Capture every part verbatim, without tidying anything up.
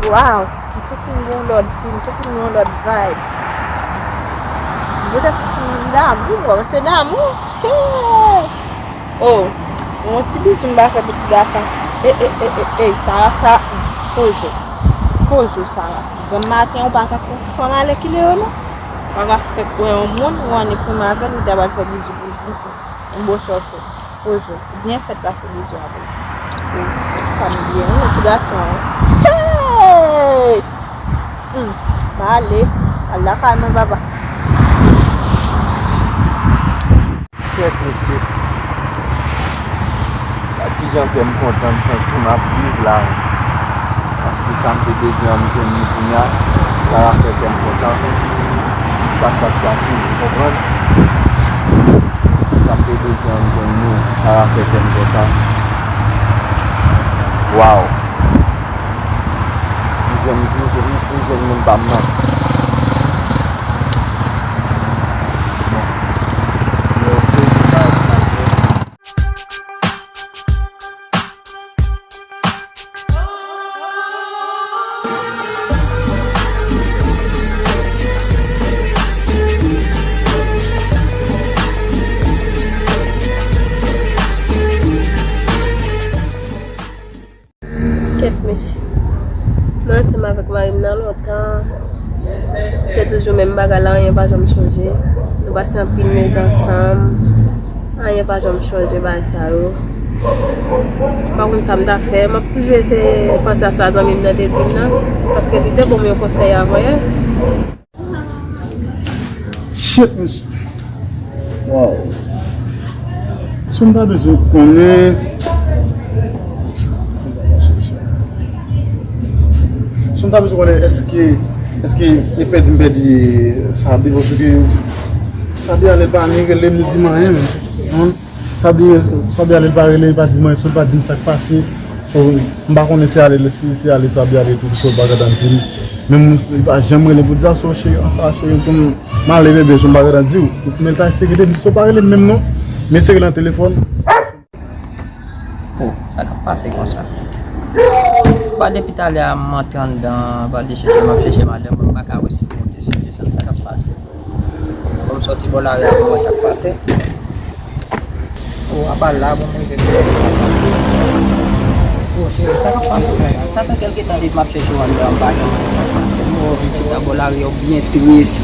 Wow, m santi m gen yon lòt vi, m santi m gen yon lòt vibe. M gentan santi m damou, mwen se damou. Hey! Oh, yon ti bizou m ba fè pou ti gason. E, e, e, e, e, Sara, sa, poze. Poze, Sara. Granm maten, ou pa ka fè fanm ale kile yo, non. Ou pa ka fè kwè yon moun, ou annik pou m avè l, ou ta pral fè bizou pou l. Yon bon sa w fè. Poze w. Ou byen fèt pase bizou avè l. Ou pa m byen, wi, ti gason an. Hey! Hmm. M ale. Al lakay mwen, papa. Kèt mesye. Gad kijan kè m kontan, m santi m ap viv la. Paske sa m te bezwen an, m jwenn li kounya. Sa va fè kè m kontan. Sa k t ap chache, ou konprann? Sa m te bezwen an, m jwenn li. Sa va fè kè m kontan. Waw! M jwenn, m jwenn, m jwenn moun pa m nan. Bon. Yo, se sa, sa, sa. Kèt mesye. Mwen ansanm avèk mari m nan lontan. Se toujou menm bagay la, anyen pa janm chanje. Nou pase anpil mizè ansanm. Anyen pa janm chanje bagay sa yo. M pa konn sa m ta fè. M ap toujou eseye panse a sa zanmi m nan te di m nan. Paske li te ban m yon konsèy avan yè. Shit, mesye. Wow. Si m ta bezwen konnen. Si m ta bezwen konnen, èske, èske e pèdi m pèdi Sabi, paske Sabi ale pa ni rele m, ni di m anyen, men. Sabi, Sabi ale pa rele, pa di mwen, sot pa di m sa k pase. So, m pa konnen si ale, si, si ale Sabi ale tou, sot pa gentan di m. Men m, li pa janm rele pou di sa, so, cheri, an sa, cheri, pou m, m ale bebe, so, m pa gentan di w. Men l ta eseye rele m, so, pa rele m menm non. Men eseye rele nan telefòn. Oh, sa k ap pase konsa? Pa depi talè a m antre anndan, pa de chèche, m ap chèche madanm mwen, m pa ka wè si m monte, chèche sa, sa k ap pase? Bon, m sòti bò lari a pou m wè sa k pase. Oh, apa la, bon, m rive pou m wè sa k pase. Oh, se sa k ap pase la. Sa fè kèlke tan depi m ap chèche w anndan an, m pa janm wè sa k pase. M wè w vin chita bò lari a, w byen tris.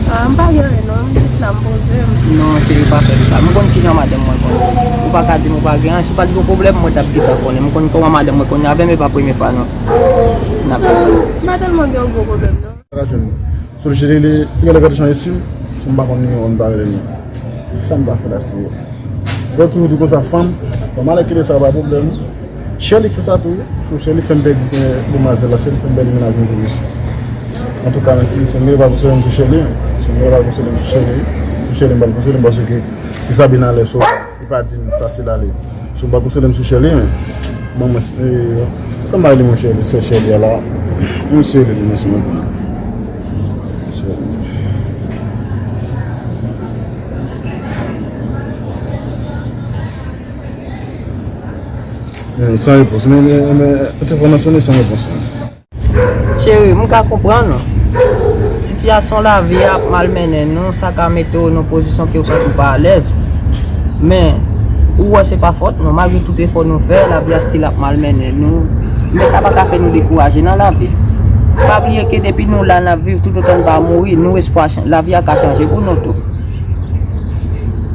Ah, m pa gen anyen non, m jis la m poze m. Non, cheri, pa fè m sa. M konn kijan madanm mwen konn. Ou pa ka di m ou pa gen anyen. Si w pa t gen pwoblèm, mwen t ap gentan konnen. M konn kòman madanm mwen konn avè m, e pa premye fwa non. N ap... M pa tèlman gen yon gwo pwoblèm non. Sou cheri li, li genlè gentan chanje sim, si m pa konn nimewo m ta rele li. Sa m ta fè la si. Lè w toujou di konsa fanm, bon, m ale kite sa pa pwoblèm. Chèli k fè sa tou, sou Chèli fè m pèdi, eh, demwazèl la, Chèli fè m pèdi mennaj mwen tou wi. Antouka, men si, si m rele pa konsole m sou Chèli, si m rele pa konsole m sou Chèli, sou Chèli m pral konsole m paske si Sabina ale so, li pa di m sa se l ale. Si w pa konsole m sou Chèli, men, bon, mwen, eh, kòman li mon chè, sè Chèli a la, mwen se rele li, mwen se mwen. Eh, san repons. Men, men, men, telefòn nan sonnen san repons. Cheri, m ka konprann ou. Sitiyasyon lavi a ap malmennen nou, sa ka mete w nan pozisyon ke w santi w pa alèz. Men, ou wè se pa fòt nou, malgre tout efò nou fè, lavi a still ap malmennen nou. Men sa pa ka fè nou dekouraje nan lavi. Pa bliye ke depi nou la n ap viv, toutotan n pa mouri, nou espwa chan-, lavi a ka chanje pou nou tou.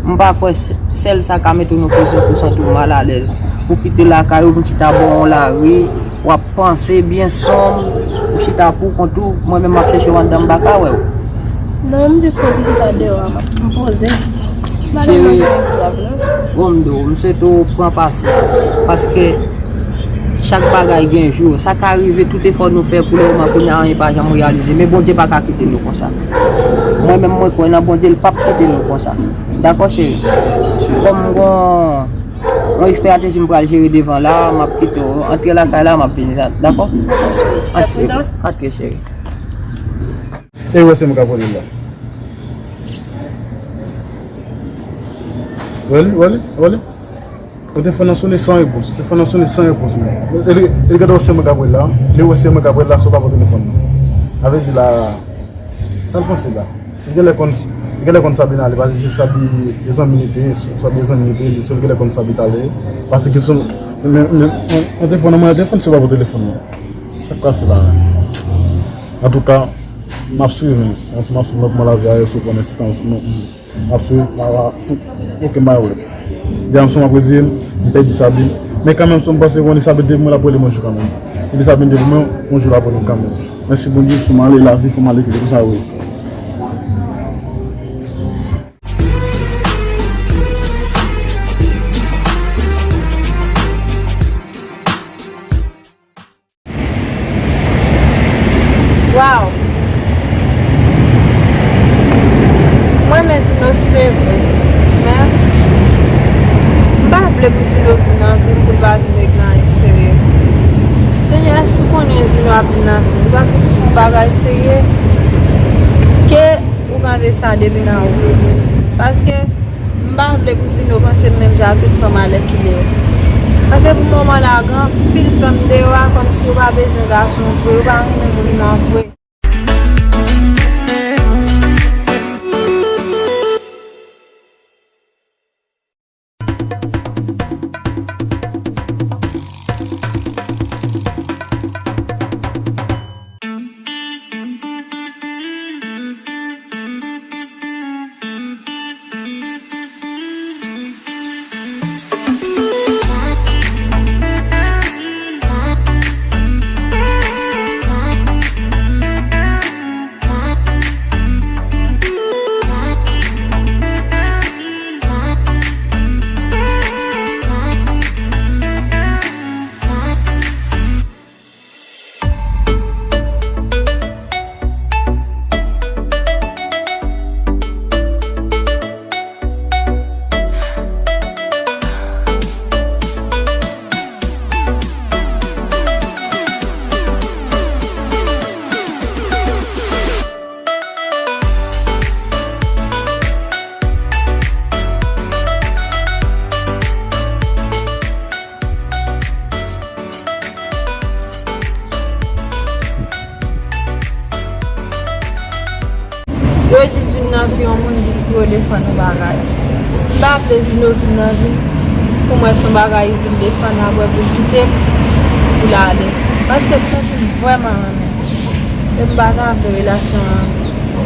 M pa kwè s-, sèl sa ka mete w nan pozisyon pou w santi w malalèz. Pou kite lakay ou, vin chita bò yon lari, w ap panse byen sonm, ou chita pou kont ou, mwen menm m ap chèche w anndan, m pa ka wè w. Non, m jis fè ti chita deyò a, m poze m. M pa tèlman gen grav non. Bon, m di w, m swete w pran pasyans, paske chak bagay gen jou. Sa ka rive, tout efò nou fè pou lemoman kounye a, anyen pa janm reyalize. Men Bondye pa ka kite nou konsa. Mwen menm, mwen kwè nan Bondye, l p ap kite nou konsa. Dakò, cheri? Kòm m gon yon estrateji m pral jere devan la, m ap kite w antre lakay la, m ap vini la. Dakò? Antre, antre, cheri. E wè se mwen k ap rele la. Wè li, wè li, wè li. Telefòn nan sonnen san repons. Telefòn nan sonnen san repons, men. E li, e li gentan wè se mwen k ap rele la. Li wè se mwen k ap rele la, se w pa pran telefòn nan. Sa vle di la, sa l panse la? Li genlè konn, li genlè konn Sabi ale, paske se Sabi e zanmi li te ye, Sabi e zanmi li te ye, li genlè konn Sabi t ale. Paske sou, men, men, men, men telefòn nan, mwen telefòn, se w pa pran telefòn nan. Sa k pase la? Antouka, m ap swiv, men. M ap swiv lòt mwen lavi a yo, sou konnen si tan, m ap swiv, m ap, ok, m pa wè. Dèyè m sou m ap reziye m, m pèdi Sabi. Men kanmenm, sou m panse konnen Sabi te pou mwen, l ap rele m yon jou kanmenm. Epi Sabi te pou mwen, yon jou l ap rele m kanmenm. Mèsi Bondye, sou m ale, lavi fè m ale, se konsa wi. Waw! Mwen renmen Zino se vre, men m pa vle pou Zino vin nan vi m pou l pa vin regle anyen serye. Senyè, si w konnen Zino ap vin nan vi m, li pa vin fè yon bagay serye, ke ou kanpe sa depi nan ou. Paske m pa vle pou Zino panse m menm jan ak tout fanm alèkile yo. Paske pou moman la, gen anpil fanm deyò a, kòmsi yo pa bezwen gason vre, yo pa renmen moun nan vre. Yo jis vin nan vi yon moun jis pou yo defann yon bagay. M pa vle Zino vin nan vi m pou m wè se yon bagay li vin defann apre pou l kite m pou l ale. Paske m santi m vrèman renmen l. E m pa ta vle relasyon an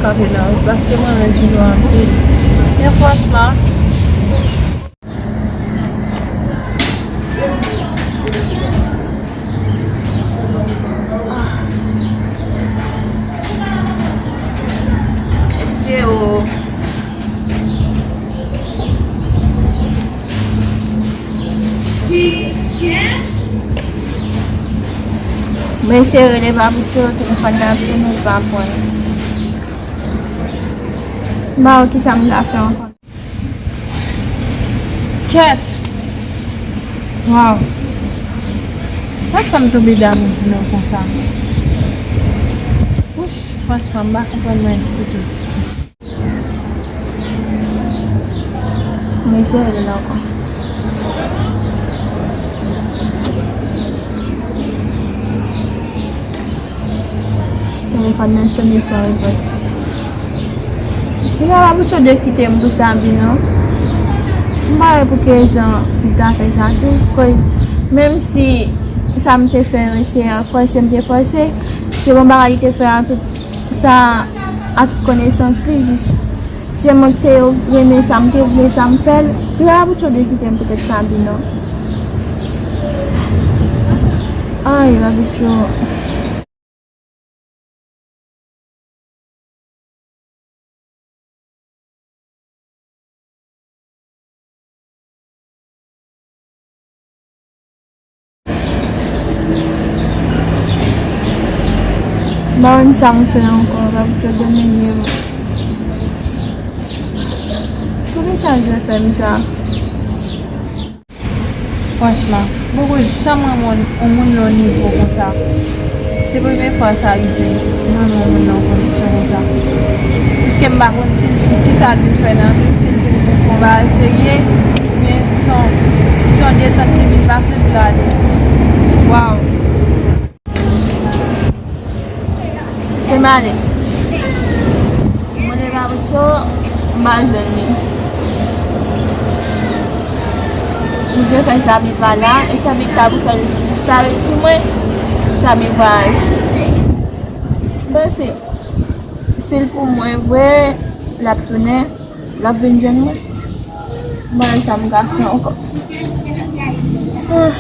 kanpe nan wout paske m renmen Zino anpil. Men franchman, Mesye o. Mesye rele Baboucho, telefòn nan ap sonnen, l pa pran. M pa wè kisa m ka fè ankò. Kèt! Waw! Sa k fè m tonbe damou Zino konsa? Wouch, franchman, m pa konprann mwen ditou, ditou. Mesye rele l ankò. Telefòn nan sonnen san repons. Li pa Baboucho dwe kite m pou Sabi non. M pa wè pou ki rezon li ta fè sa tou. Kòz, menm si sa m te fè, se fòse m te fòse, se bon bagay li te fè an tout sa ak konesans li, jis se mwen ki te renmen sa, m te vle sa, m fè l. Li pa Baboucho dwe kite m poutèt Sabi non. Ay, Baboucho. M pa konn sa m fè ankò, Baboucho domine m. Poukisa l vle fè m sa? Franchman, m poko janm renmen yon, yon moun nan yon nivo konsa. Se premye fwa sa rive m, mwen renmen yon moun nan yon kondisyon konsa. Jiske m pa konn si l vin, kisa l vin fè nan vi m, si l vin pou fè yon bagay serye, oubyen Son, son detant ki vin pase pou l ale. Waw. Se m ale. Mwen te pa wè cho, m pa jwenn li. M te fè Samy pa la, e Samy ta pou fè l disparèt sou mwen, Samy pa aji. M panse, si l pou mwen vre, l ap tounen, l ap vin jwenn mwen. M pa wè sa m ka fè ankò. Ah.